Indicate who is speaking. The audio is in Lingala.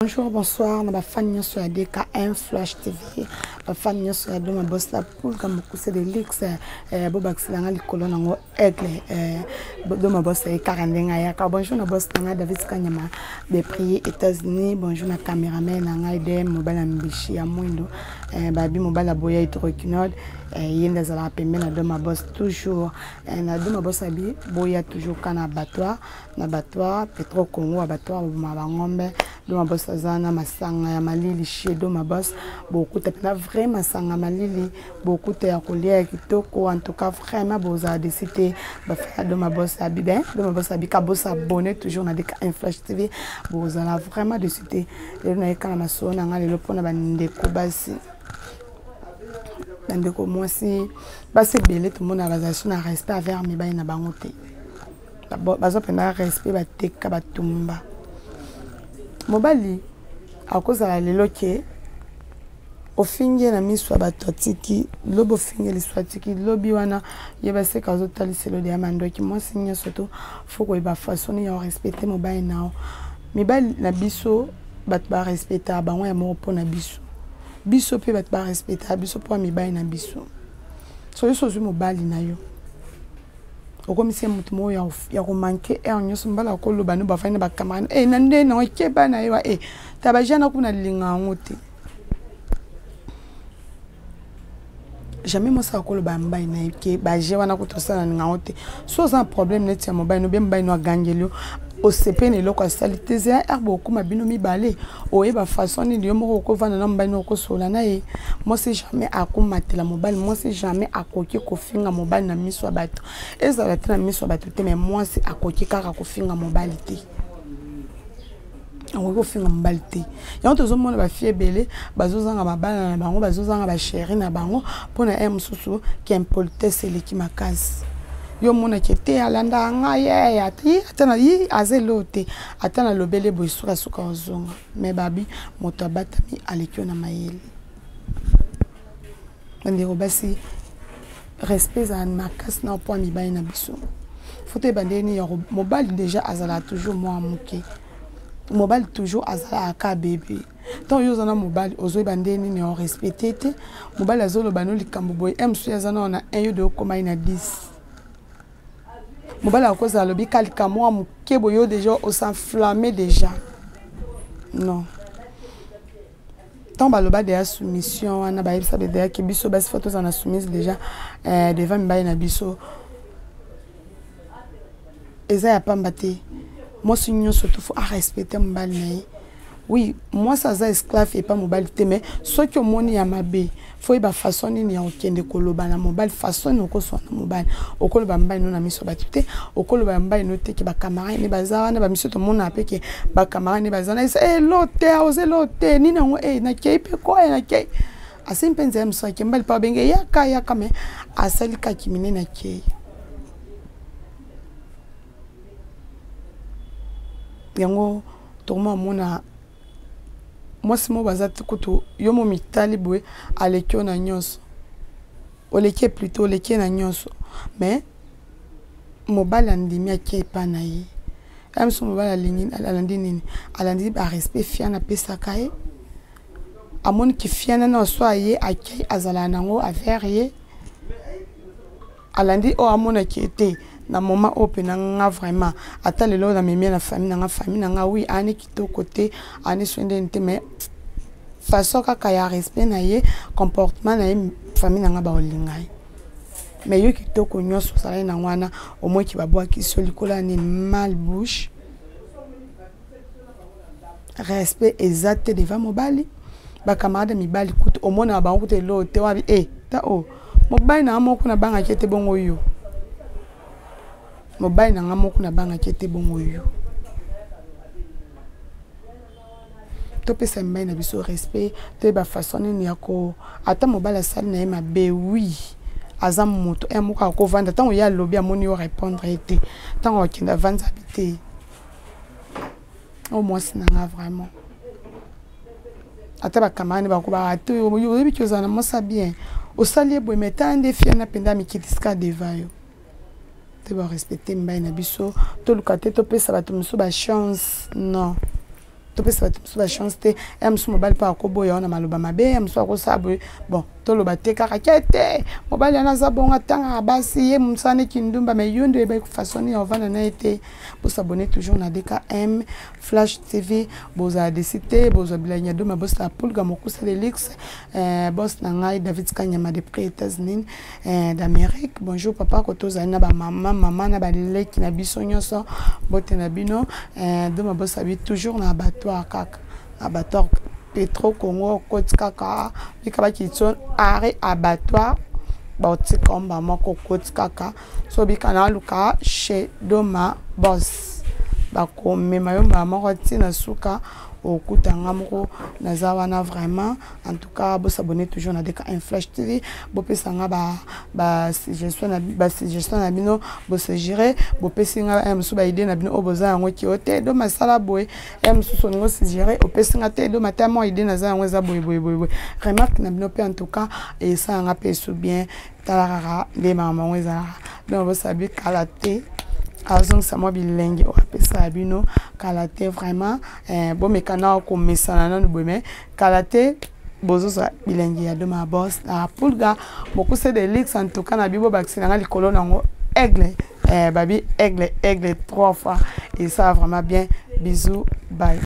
Speaker 1: Bonjour, bonsoir, na ba fan nyonso ya DKM Flash TV, ba fan nyonso ya Doma Boss la Pulga Mokuse de Luxe, eh, bobakisela nga likolo nango aigle, eh, Doma Boss ye kaka ndenge ayaka. Bonjour na boss na nga David Kanyama de Prier États-Unis, bonjour na cameraman na ngai DM mobali ya mbishi ya mwindo, eh, babi mobali ya boya hydroquinol, eh, ye nde azalaka pembeni na Doma Boss toujours, eh, na Doma Boss abi boya toujours kana abattoir na abattoir Petro Congo abattoir boboma bangombe do mabos aza na masanga ya malili chez do mabos bokuta mpena vrai masanga malili bokuta ya kolia ya kitoko en tout cas vraiment bozala desi te bafana do mabos abi ben do mabos abi ka bosabonne toujours na deka inflash tv bozala vraiment desi te lelo nayeka na masolo na ngai lelo mpona bandeko basi bandeko mwasi basi ebele tomona bazala so na respect avers mibali na bango te baza mpenza respect bateka batumba mobali akozala lelo ke ofingi ye na miso ya bato atiki lobi ofingi liso atiki lobi wana ye baseka azotalisa elodi ya mandoki mwasi nyonso to fo koyeba façon nini ya korespecte mobali na yo mibali na biso bato barespectaka bango ya moko mpo na biso biso mpe bato barespectaka biso mpo ya mibali na biso soki so ozwi mobali na yo okomisi ye moto moko ya komanke heure nyonso mbala akoloba no bafandi na bacamarade e na nde na ekeba na ye wa e tabaja na kuna linga yango te jamais mwasi akoloba ya mobali na ye ke baje wana kutu osala na yango te so oza na problème neti ya mobali no bie mobali no agangeli yo osepeli na eloko asali te zela heure bokoma bino mibale oyeba façon nini yo moko okovanda na mobali no okosola na ye mwasi jamais akomatela mobali mwasi jamais akoki kofinga mobali na miso ya bato ezala te na miso ya bato te mais mwasi akoki kaka kofinga mobali te akoki kofinga mobali te yango tozomona bafille ebele bazozanga mabala na bango bazozanga basheri na bango mpo na ye mosusu kiimpolitesse eleki makasi yo omonaki te alandaka ngai ye ata na ye aza eloo te ata nalobeli boye sukasuka ozonga me babi moto abatami aleki yo na mayele bandeko basi respect ezala makasi na mpo ya mibali na biso fo toyeba ndenge nini ya mobali déjà azalaka toujours mwa moke mobali toujours azalaka ka bebe ntango yo oza na mobali ozoyeba ndenge nini ya orespecte te mobali azoloba no likambo boye m mosusu aza nao na 1 yo de okoma ye na 10 mobali akozala alobi ka likambo mwa moke boye yo déjà osenflamme déjà non ntango baloba deja soumission wana bayebisa deja ke biso basi fo tozala na soumise deja eh, devant mibali na biso eza ya pamba te mwasi nyonso to fo arespecte mobali na ye oui mwasi aza esclave epa mobali te mais soki omoni ya mabe fo yeba façon nini ya kokende koloba na mobali façon nini okoswana na mobali okoloba mobali no na miso ya bato te okoloba ya mobali no te ke bacamarade ne baza wana bamiso tomonaka mpe ke bacamarade ne baza wana eza elo te oza elo te nini yango e nakei mpe koya nakei asali mpe nzela mosusu ake mobali mpe abenge yaka yaka me asali kaki minene akei yango tokoma omona mwasi moko baza te kutu yo mo mitali boye aleki yo na nyonso oleki ye plutôt oleki ye na nyonso mais mobali andimi ake epa na ye ya mosusu mobali alingi alandi nini alandi barespect fiana apesaka ye amoni kifiana na so aye akei azalaka nango avers ye alandi oyo amonaki ye te na moment oyo mpena nga vraiment ata lelo na memia na famille na nga famille na nga oui ani kitoko te ani soin ndeni te mais façon kaka ya respect na ye comportement na ye famille na nga baolinga ye mais yo kitoko nyonso ozalaki nango wana omoki babwakisi yo likolo ya nini mal bouche respect eza te devant mobali bacamarade mibali kutu omonaka bango kutu eloo te wabi e eh, ta o oh, mobali na nga moko nabangaki ete bongo yo mobali na nga moko nabangaki ete bongo yo topesa mibali na biso respect toyeba façon nini ya ko ata mobali asali na ye mabe wi aza moto e moko akovanda ntango ye alobi amoni yo répondre ye te ntango akende avanza bi te oyo mwasi na nga vraiment ata bacamarade bakobaka te oyebi ki ozala na mwasi ya bien osali ye boye mai tala nde fiana mpenza amikitisika deva yo te barespecte mibali na biso toluka te topesa bato mosusu bachance non. Topesa bato mosusu bachance te. Ya mosusu mobali mpe akoboya wana maloba mabe, ya mosusu akosala boye. Bon, toloba te kaka ke te mobali wana aza bongo, atangaka basi, ye mosala neti ndumba. Mais yo nde oyebaki façon nini ovanda na ye te. Bosabonner toujours na DKM Flash TV, bozala déçus te. Bozwa bilangi ya Doma Bosala Pulga Mokusa de luxe. Boss na ngai David Kanyama depuis États-Unis d'Amérique, bonjour papa. Koto ozali na bamama, mama na baleki na biso nyonso, mbote na bino. Doma Bosabi toujours na abattoir, kaka abattoir Petro Congo. Okoti kaka bika bakiti arrêt abattoir, baotika mba moko. Okoti kaka so bika na aluka chez Doma Boss, bakomema yo mbala moko ntina suka, okutanga moko naza wana. Vraiment, en tout cas, bosabonner toujours na DKM Flash TV. Bopesanga basuggestion na bino, bosuggérer, bopesi nga mosusu baidée na bino oyo boza yango ki o te. Do masala boye, ya mosusu olingi osuggérer, opesi nga te. Do mata mwa idée naza yango eza boye boye boye boye. Remarque na bino mpe, en tout cas, esalanga mpe esu bien. Tala kaka nde makambo yango ezalaka. Donc bosabi kala te, azongisa mwa bilenge oyo apesaka bino kala te. Vraiment, bomeka na komesana nanu boye, mais kala te bozozwa bilengi ya Doma Boss na Pulga Mokuse de luxe. En tout cas, na bibo bakisi nanga likolo nango aigle, babi aigle, aigle trois fois, et ça vraiment bien. Bisous, bye.